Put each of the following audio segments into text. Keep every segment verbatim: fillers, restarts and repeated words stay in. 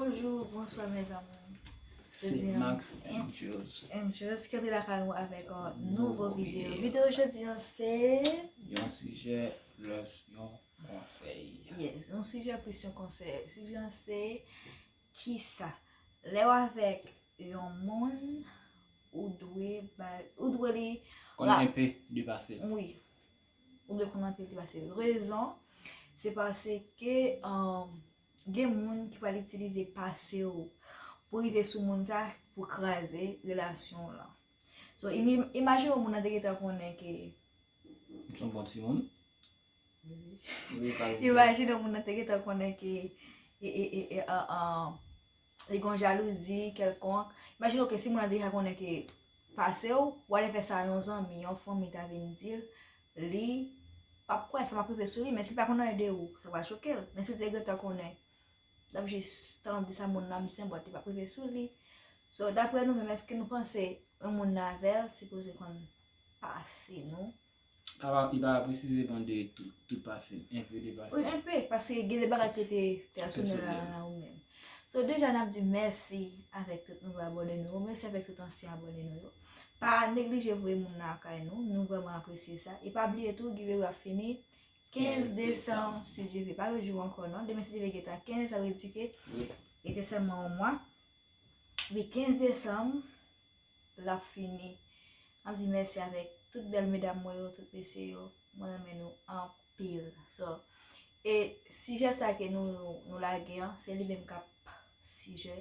Bonjou, bonswa, mes amours. Se Jodi an, Max and Jules. And Jules ki antre lakay ou avèk yon nouvo Nouvo videyo. videyo. Videyo jodi an se Yon sijè plus yon konsèy. Yes, yon sijè plis yon konsèy. Sijè an se kisa? Lè w avèk yon moun, ou dwe ba, ou dwe li Konn ra- enpe de pase l. Wi. Ou dwe konn anpil de pase l. Rezon, se paske um, gen moun ki pral itilize pase w pou rive sou moun sa pou kraze relasyon w lan. So, im- imajine yon moun nan te gentan konnen ke M se yon bon timoun. Wi, pa Imajine yon moun nan te gentan konnen ke e, e, e, e, a, a, li gon jalouzi kèlkonk. Imajine ke si moun nan deja konnen ke pase w, w ale fè sa yon zanmi, yon fanmi ta vin di l, li p ap kwè, sa p ap rive sou li, men si l pa konn anyen de ou, sa va choke l. Men si l te gentan konnen, l ap jis tande sa moun nan ap di, but li p ap rive sou li. So, daprè nou menm, èske nou panse yon moun nan avè l sipoze konn pase nou? Pa, li pa presizeman de tout, tout pase, enpe de pase. Wi, enpe, paske gen de bagay ki rete pèsonèl Pèsonèl. Nan ou menm. So, deja, n ap di mèsi avèk tout nouvo abòne nou yo, mèsi avèk tout ansyen abòne nou yo. Pa neglije voye moun nan lakay nou, nou vrèman apresye sa. E pa bliye tou, giveaway ap fini kenz desanm, si Dye vle. Pa rejou ankò non, demen si Dye vle gentan kenz, sa vle di ke Wi. rete sèlman yon mwa. Epi kenz desanm, l ap fini. M ap di mèsi avèk tout bèl medam mwen yo, tout mesye yo. Mwen renmen nou anpil. So, e sijè sa ke nou, nou lage an, se li menm k ap sijè.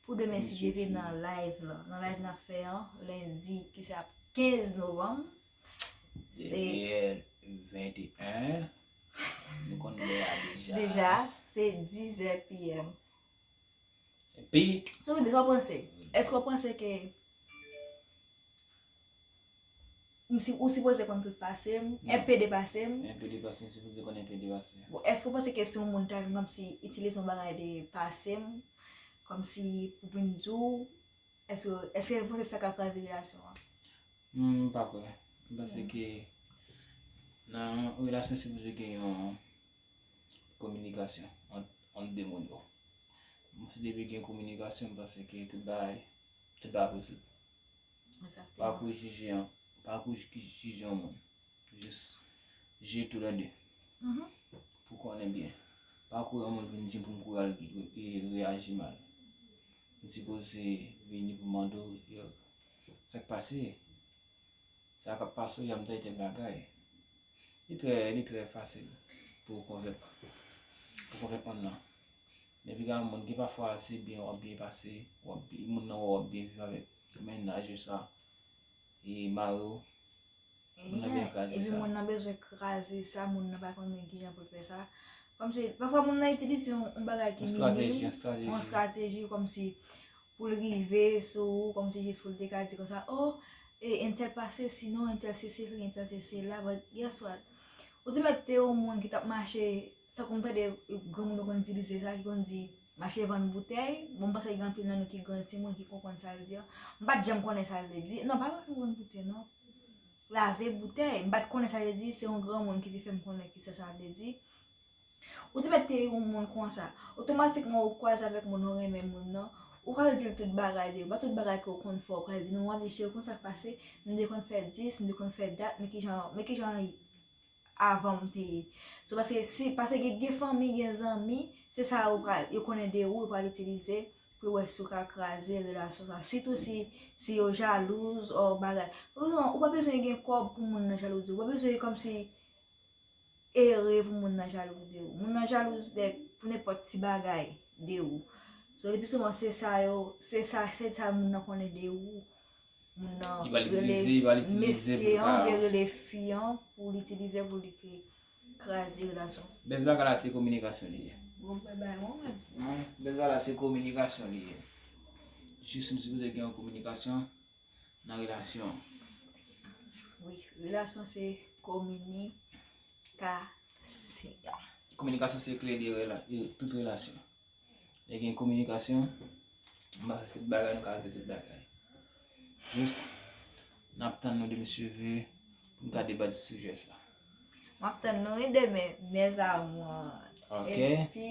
Pou demen, si Dye vle, nan live lan. Nan live n ap fè an, lendi, ki se ap kenz novanm. Se Demen venteyen, nou konn lè a deja. Deja, se dizè p m. Epi, So, bebe, sa w panse? Èske w panse ke m si, ou sipoze konn tout pase m, enpe de pase m? Enpe de pase, m sipoze konn enpe de pase. Bon, èske w panse ke si yon moun ta vin kòmsi itilize yon bagay de pase m, kòmsi pou vin di w, èske, èske w panse sa ka kraze relasyon an? M pa kwè. M panse ke nan yon relasyon sipoze gen yon kominikasyon ant, ant de moun yo. M panse depi gen kominikasyon, m panse ke tout bagay, tout bagay posib. Pa kouri jije an, pa kouri jije yon moun. Jis jije toulède. Pou konnen byen. Pa kouri yon moun vin di m pou m kouri al re- reyaji mal. M sipoze vini pou mande w, yo, sa k pase? Sa k ap pase w, y ap tèl bagay. Li trè, li trè fasil pou w konvenk, pou konvenk moun nan. Epi gen moun ki pafwa se byen, w ap byen pase, w ap, moun nan wè w ap byen viv avèk mennaj ou swa e mari w. Moun nan byen kraze Epi sa. Moun nan bezwen kraze sa, moun nan pa konnen kijan pou l fè sa. Kòmsi, pafwa moun nan itilize yon, yon bagay ki Yon strateji, minim, yon strateji. Yon strateji kòmsi pou l rive sou ou, kòmsi jis pou l te ka di konsa, oh, e entèl pase, sinon entèl se sesi, entèl se sela, but guess what? Ou te mèt te yon moun ki t ap mache, tankou m tande granmoun yo konn itilize sa, ki konn di, mache vann boutèy. Bon, m panse gen anpil nan nou ki gran timoun ki konprann sa l di an. M pa t janm konnen sa l vle di. Non, pa mache vann boutèy, non. Lave boutèy. M pa t konnen sa l vle di, se yon granmoun ki te fè m konnen kisa sa vle di. Ou te mèt te yon moun konsa. Otomatikman, ou kwaze avèk moun, ou renmen moun nan. Ou pral di l tout bagay de ou. Pa tout bagay ke ou konn fè, ou pral di, non, w ap di, cheri, konn sa k pase, m te konn fè dis, m te konn fè dat, men kijan, men kijan avan m te ye. So, paske si, paske gen, gen fanmi, gen zanmi, se sa yo pral, yo konnen de ou, yo pral itilize pou yo wè si w ka kraze relasyon sa. Sitou si, si yo jalouz, ou bagay. Ou, ou pa bezwen gen kòb pou moun nan jalouzi. Ou pa bezwen kòmsi ere pou moun nan jalouz de ou. Moun nan jalouz de, pou nenpòt ti bagay de ou. So, le pli souvan, se sa yo, se sa, se sa moun nan konnen de ou. Moun nan Li pral itilize, li pral itilize pou mesye l ka an, oubyen rele fi an, pou l itilize pou li ke kraze relasyon. Bèz bagay la se kominikasyon li ye. Bon, bye bye, mwen menm. Bèz bagay la se kominikasyon li ye. Jis nou sipoze gen yon kominikasyon nan relasyon. Wi, relasyon se kominikasyon. Kominikasyon se kle de rela- de tout relasyon. Lè gen kominikasyon, m panse tout bagay nou ka rezoud tout bagay. Jis, n ap tann nou demen si Dye vle pou n ka deba sou sijè sa. M ap tann nou wi demen, mes amours. Ok. Epi,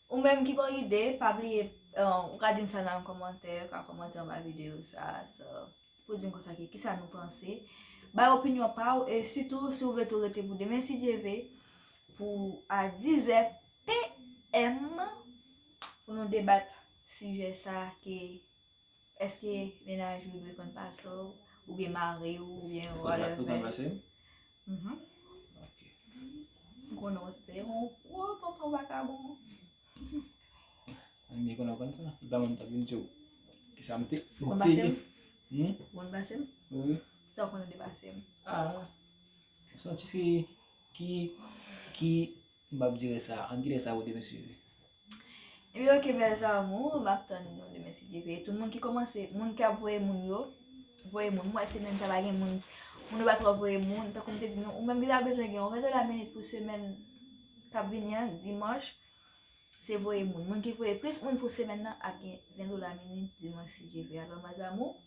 ou menm ki gon ide, pa bliye euh, ou ka di m sa nan kòmantè, ou ka kòmante anba videyo sa, so, pou di m konsa ki, kisa nou panse. Bay opinyon pa w, e sitou, si w vle tou rete pou demen, si Dye ve, pou a dizè P M, pou nou debat sijè sa ki, èske mennaj ou dwe konn pase w, oubyen mari w, oubyen whatever. Ou konn pase m? Mhm. Ok. M konnen w se yon gwo tonton vakabon. Ann byen konnen w konn sa. Li pa menm t ap vin di w kisa m te, ou te ye. Konn pase m? Hmm? Konn pase m? Wi. Sa w konnen de pase m? Ah. Se yon tifi ki, ki, m p ap dire sa. Ann kite sa pou demen si Dye ve. Ebyen, ok, bèl zanmi, m ap tann nou demen si Dye ve. Tout moun ki kòmanse, moun k ap voye moun yo, voye moun. M wè semèn sa pa gen moun, moun yo pa twò voye moun. Tankou m te di nou, ou menm ki ta bezwen gen yon ven dola minit pou semèn k ap vini an, dimanch, se voye moun. Moun ki voye plis moun pou semèn nan ap gen ven dola minit dimanch si Dye ve. Alò, mes amours,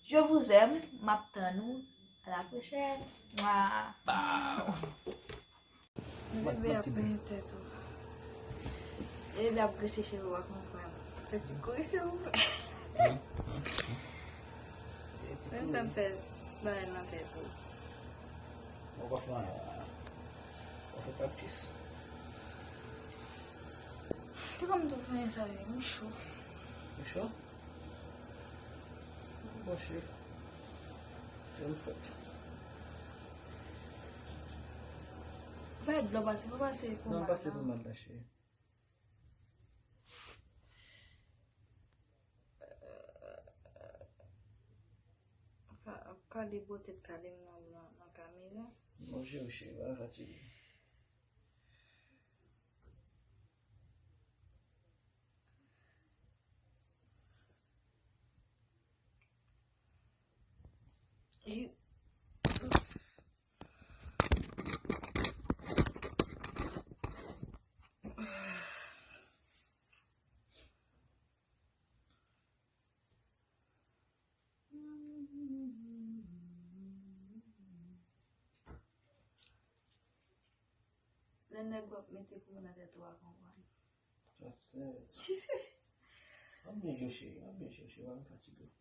je vous aime, m ap tann nou. À la prochaine. Mwa. Bebe ap benyen tèt ou. Bebe ap grese cheve w ak yon frè m. Se ti kouri silvouplè. Menm fè m fè bagay nan tèt ou. Mwen pa fè anyen la. Mwen fè praktis. Te kòm tou fè sa, m cho. Ou cho? Bon, cheri. Fè m fèt. Pa dlo pase, pa pase pomad la. Non, pase pomad la, cheri. Ap kale bote t kale m nan, nan, nan kamera. Bonjou, cheri, pa fatige. Lè nèg w ap mete kou nan tèt ou a konprann. Pasè. M ap byen jwe, cheri, m ap byen jwe, cheri, pa fatige.